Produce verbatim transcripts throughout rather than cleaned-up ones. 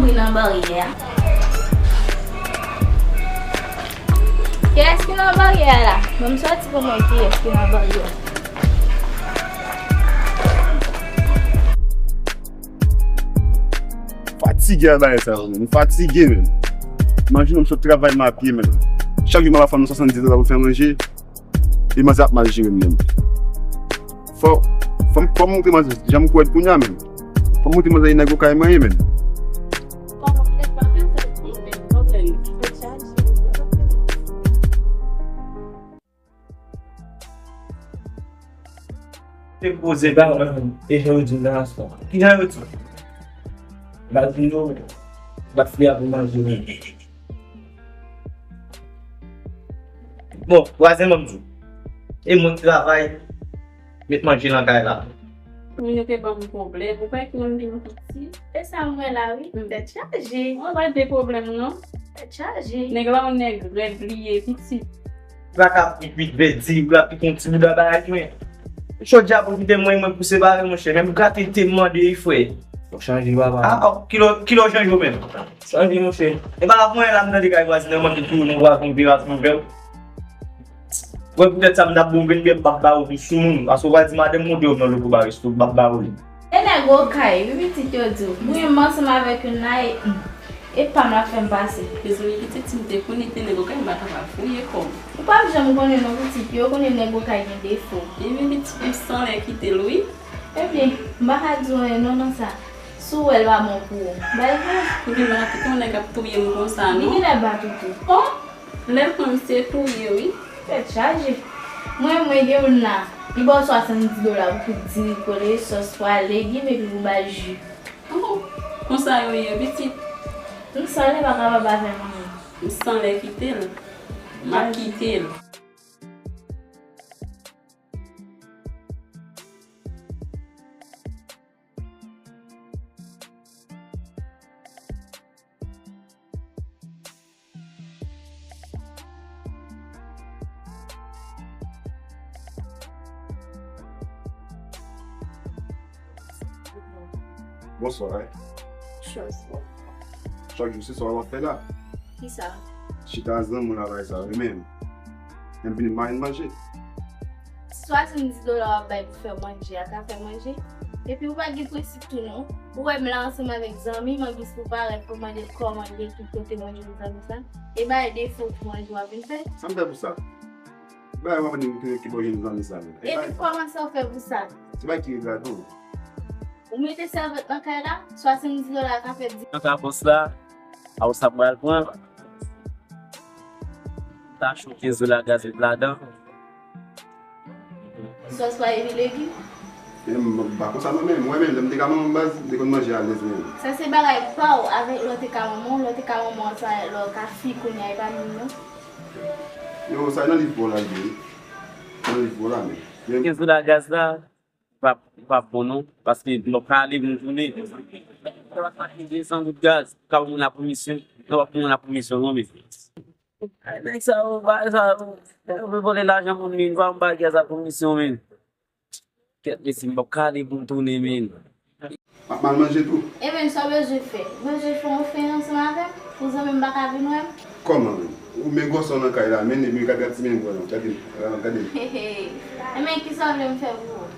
Ki nan baryè a? Kiyès ki nan baryè a la? Ban m sòti pou m wè kiyès ki nan baryè a. Fatige a bagay sa yo, menn. M fatige, menn. Imajine m sot travay m a pye, menn. Chak jou m al ap fè m swasanndiz dola pou fè manje. E manzè ap mal jere m menm. Fò, fò m, fò m montre manzè jan m kwèd kounya menm. Fò m montre manzè e nèg okay mwen ye menm. Te poze ba mwen, e jan yo di m nan aswè. Ki jan yo di? Ba di yo, bat fle a pou manje menm. Bon, vwazen ban m di w. E mwen k travay, met manje nan kay la. Moun yo te ban m pwoblèm. Ou pa ki moun ki m piti? E sa m wè la wi, tèt chaje. Mwen pa de pwoblèm non. Tèt chaje. Nèg la yon nèg rèd li ye, piti. Traka pi kuit vè di, ou la pi kon ti bouda bagay mwen. Jodi a pou kite mwen, mwen pou separe monchè. Menm grate te mande wi frè. Ou chanje papa. Ah, oh, kilò, kilò chanje ou menm? Chanje monchè. E pa la mwen la m tande kay vwazen nan mande tou nou vwazen vye vwazen vè. Wè poutèt sa m t ap bon vin byen m p ap ba ou tou sou moun. Paske ou pral di madanm ou de ou nan loko ba resto m p ap ba ou li. E nèg okay wi pitit yo di w. Mwen m ansanm avèk youn la e. E pa m l ap fè m pase. Dezole pitit, si m te konnen te nèg okay m pa t ap al fouye kò m. Ou p ap janm konnen non pitit, yo konnen nèg okay gen defo. Ebyen pitit, m sanlè kite l wi. Ebyen, m pa ka di w anyen non nan sa. Si w wè l pa bon pou ou, bay vre. Ebyen m pa ka kite yon nèg ap touye m konsa non. Li genlè bat ou tou. Oh! Lè l pran m se touye wi. Tèt chaje. Mwen, mwen gen youn la. Li ba w swasanndiz dola pou tout diri, kole, sòs, pwa, legim epi pou bay ji. Oh, konsa yo ye pitit. M sanlè pa kapab avè manman. M sanlè kite l. M ap kite l. Bonswa. Chak jou se sa w ap fè la. Kisa? Chita zanmi w la bay sa wi menm. Menm vini m pa jwenn manje. Swasanndiz dola w ap bay pou fè manje a ka fè manje. Epi ou pa gen prensip tou non. Ou wè m la ansanm avèk zanmi m, anplis pou parèt pou mande l kòman l ye, ki kote manje pou zanmi sa. E bay defo pou manje w ap vin fè. Sa m fè pou sa? Bay w ap mande m ki bò jwenn zanmi sa menm. Epi kòman sa w fè pou sa? Se pa ki regrade w. Ou mete sèvant nan kay la, swasanndiz dola ka fè di. Nan ka bòs la, a ou sa pral pran. Ta cho kenz dola gaz met ladan. Sòs pa epi legim. Men m pa konsa non men, mwen menm, lè m te ka manman baz, m te konn manje alèz menm. Sa se bagay pa w avèk lè w te ka manman w, lè w te ka manman w sa lè w ka fi kounye a e pa menm non. Yo, sa nan liv pa w la l ye wi. Nan liv pa w la menm. Kenz dola gaz la, pa, pa bon non, paske m ap prale pou m tounen. De san goud gaz, ka pou moun la pou misyon, nan pa pou moun la pou misyon non men. Ay, nèg sa yo, bagay sa yo, yo vle vòlè lajan moun, men pa yon bagay sa pou misyon, men. Kèt, mesye, m p ap kale pou m tounen, men. M ap mal manje tou. E men, sa w bezwen fè? Ou bezwen fè yon fen ansanm avè m? Pou zanmi m pa ka vin wè m? Kòman, men? Ou men gwosè w nan kay la, men, men gade ti men gwosè w, gade, gade. E men, kisa w vle m fè pou ou?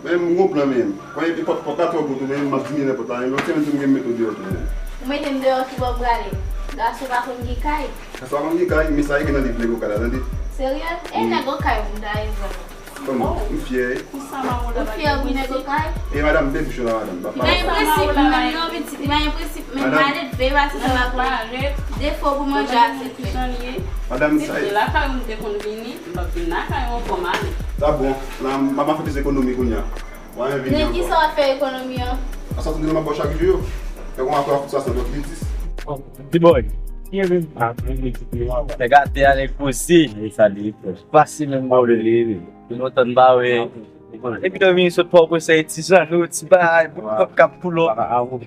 Men, m gon plan, men. Kòm epi pòt, pòt la twò gwo tou, men, m ap diminye nan pòt la, men, yon semèn tou m gen mete w deyò tou, men. Ou mete m deyò ki bò w prale? Gason pa konn gen kay. Sa w konn gen kay, men sa e gen nan liv nèg okay la, tande. Serye? E nèg okay ou m ta ye vrèman. Kòman? M fyè wi. Ou fyè pou nèg okay? E madanm, m bèl bouch ou la, madanm. Pa gen prensip menm non, pitit. Li pa gen prensip menm. Maledve, pa se sa pa pou defo pou manje aksepte. Madanm, sa e. Se lakay ou m te konn vini, m p ap vin lakay ou ankò, m ale. Sa bon. La, m ap fè plis ekonomi kounye a. Mwen vini ankò. Men kisa w ap fè ekonomi an? A swasanndiz dola m ap ba w chak jou yo. Fè kòman apre w ap fout sa san dòt li dis. Ti bòy. Nèg atè a, nèg poze. Pase menm bò. Li lontan m pa wè. Epi nou vini sot Pòtoprens, ti zanno, ti bagay, bout kòb k ap pull up. A bon,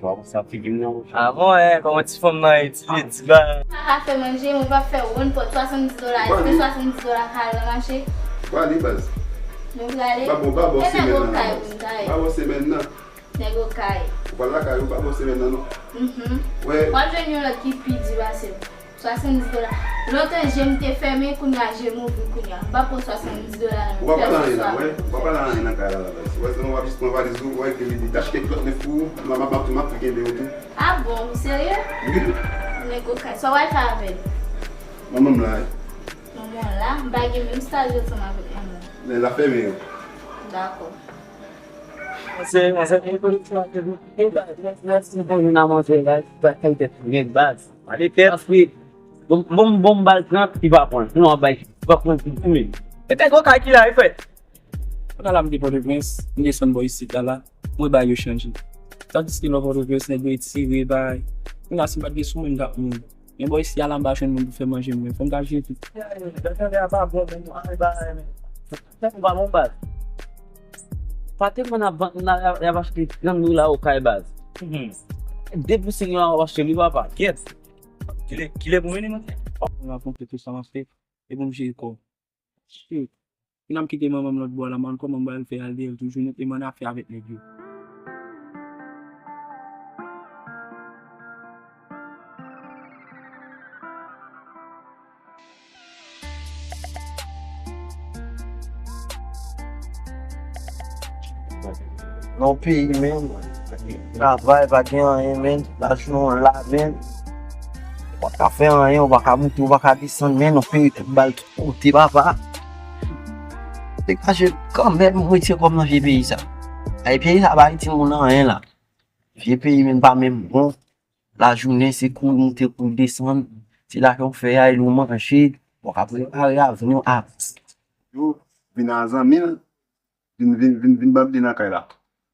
e, kòman ti fanm nan ye, ti vye, ti bagay. Pa ka fè manje, mwen pa fè wonn pòt swasanndiz dola, èske swasanndiz dola ka al nan mache? Prale, baz. Nou prale? Pa bon, pa bon semèn nan, baz. Pa bon semèn nan. Nèg okay. Wè lakay ou pa bon semèn nan non. Mhm. Wè. W ap jwenn yon lòt ki pi di pase m. Swasanndis dola. Lontan je m te fèmen, kounye a je m ouvri kounye a. M pa pran swasanndis dola nan. Ou pa pran anyen nan, wè. Ou pa pran anyen nan kay la la baz. Wè, se w ap jis pran valiz ou, wè, ke li, li achte lòt nèf pou ou. M ap, m ap, m ap kenbe yo tou. Ah bon, ou serye? Wi. Nèg okay. Sa w al fè avè l? Manman m la, wi. Manman w la? M pa gen menm staj ansanm avèk manman w. Men l ap fèmen yo. Dakò. Se, se, bon, bon, bon, bal trant, li pa pran. Non, bay, li pa pran pou ou menm. E te gwo kay ki la, e frè. Kòm la m te Pòtoprens, m desann bò isit la, la, mwen bay yo chanje. Tandiske lò Pòtoprens, nèg yo etire, bay. Kounye a, si m pa t gen sou mwen, m t ap mouri. Men bò isi a la, m pa jwenn moun pou fè manje mwen. Fò m ta jere tout. Bagay a pa bon, men nou antre bagay, men. Tèt ou pa bon, baz. Pa te konn ap vann la, y ap achte grann dola okay, baz. Mhm. Depi se yon ap achte li, papa. Kèt. Kile, kile pou vini, mwen. Mwen rakonte tout sa m ap fè. E pou m jere kò. Shit. Kounye a m kite manman m lòt bò la, m konn kòman m pral fè al dèyè l toujou, nou te menm afè avèk nèg yo. Nan peyi menm, travay pa gen anyen menm, tout lajounen w la menm. Ou pa ka fè anyen, ou pa ka moute, ou pa ka desann, men nou peye tout bal tout kote, papa. Degaje kanmenm, retire kò m nan vye peyi sa. Ay, peyi sa pa Ayiti moun anyen la. Vye peyi menm pa menm bon. Lajounen se kouri moute, kouri desann. Se lajan w fè a, e lè w manje, ou ka prepare avni w a. Yo, vin a zanmi l, vin, vin, vin, vin ban m li nan kay la.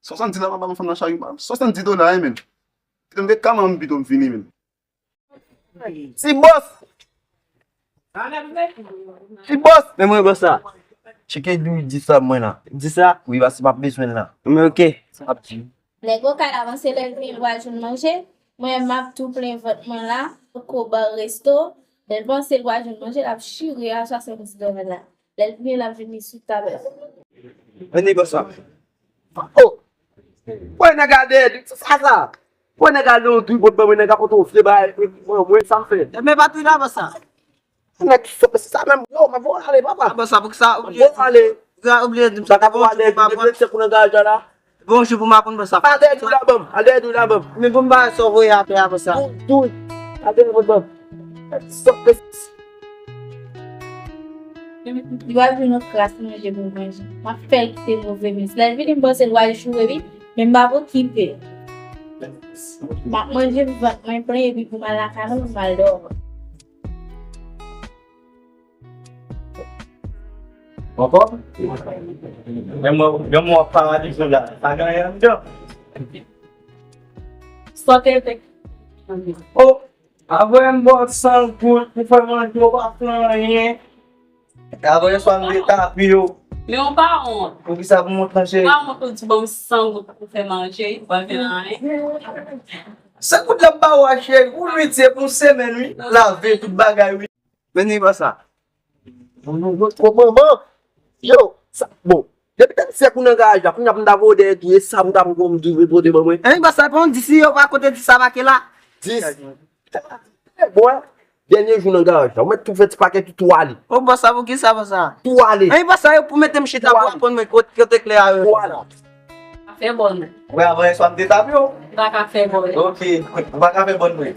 Swasanndis dola, m ap ba yon fanm nan chari, swasanndis dola, wi, menm. Kite m gen kòb mwen pito m fini, menm. Ti bòs! Ti bòs! Men mwen bòs la. Tcheke di dis la mwen la. Dis la? Wi, paske m ap bezwen l la. Men oke. Sa ap di. Nèg okay la avanse, lè l vini l pral jwenn manje. Mwen, m ap tou plen vant mwen la. Poko bar resto. Lè l panse l pral jwenn manje, l ap chire a swasanndis dola la. Lè l vini, l ap vini sou tab la. Men nèg sa. Oh! Wè nèg a dèyè di, sa sa? Wè nèg a nan yon tripot ban mwen, nèg a pote yon vye bagay, mwen, mwen, sa m fè? Men pa tou la, bòs sa. Nèg sa, sa menm, yo, mwen voye ale, papa. Ah, bòs sa, poukisa? Mwen voye ale. Gra, obliye di m sa. Sa ka voye ale, di m se pou nan garaj la. Bonjou pou m aprann, bòs sa. Al dèyè dou la ban m, al dèyè dou la ban m. Men pou m ba sa w voye atè a, bòs sa. Dou, dou, al dèyè dou ban m. Sa, Li pral jwenn yon kras manje pou l manje. M ap fè l kite move mès. Lè l vini, m panse l pral joure wi, men m p ap okipe l. M ap manje pou vant mwen plen epi pou m al lakay mwen, pou m al dòmi. Ankò? Men mwen, men mwen w ap paralize w la. Pa gen anyen anndan. Sante. Oh! Apre m ba w san goud pou fè manje, w pa fè anyen. Apre swa m detape yo. Men w pa wont. Poukisa pou m wont lan, cheri? W pa wont pou di ban m san goud pou fè manje, w pa fè anyen. San goud la m ba w a, cheri, ou lwit se pou semèn wi. Lave tout bagay wi. Men nèg sa. Bon, bon, bon, bon, bon. Yo, sa, bon. Depi tèt sèk ou nan garaj la, kounye a pou m ta voye dèyè tou, e sa pou ta pran pou m di, pou te ban mwen. Anyen bòs sa, pa yon dis yo pa kote dis sa make la. Dis. Bwè. Dènye jou nan garaj la. Ou mèt tou fè ti pakèt ou tou ale. O bòs sa, poukisa bòs sa? Tou ale. Anyen bòs sa, yo pou mete m chita pou aprann mwen kote, kote klè a yo. Tou ale. Fè bòn. Wè, avan yè swa m te tape w. M pa ka fè bòn. Ok, ou pa ka fè bòn vre.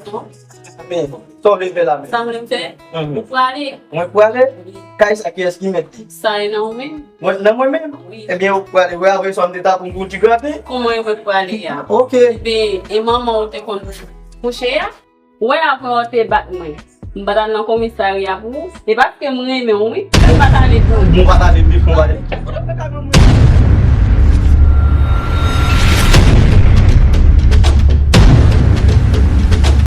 Men, sa w vle fè la menm? Sa m vle m fè? Mhm. Ou prale? Mwen prale? Wi. Kay sa kiyès ki mèt li? Sa e nan ou menm? Mwen, nan mwen menm? Wi. Ebyen, ou prale. Wè, avan yè swa m te tape w pou w di graten? Kòman e mwen prale a? Ok. Ebyen, e manman w te konn kouche a? Ou wè apre w te bat mwen, m pa t al nan komisarya pou ou. E paske m renmen w wi, m pa t ale pou ou. Bon, ou pa t ale, m te fon bagay.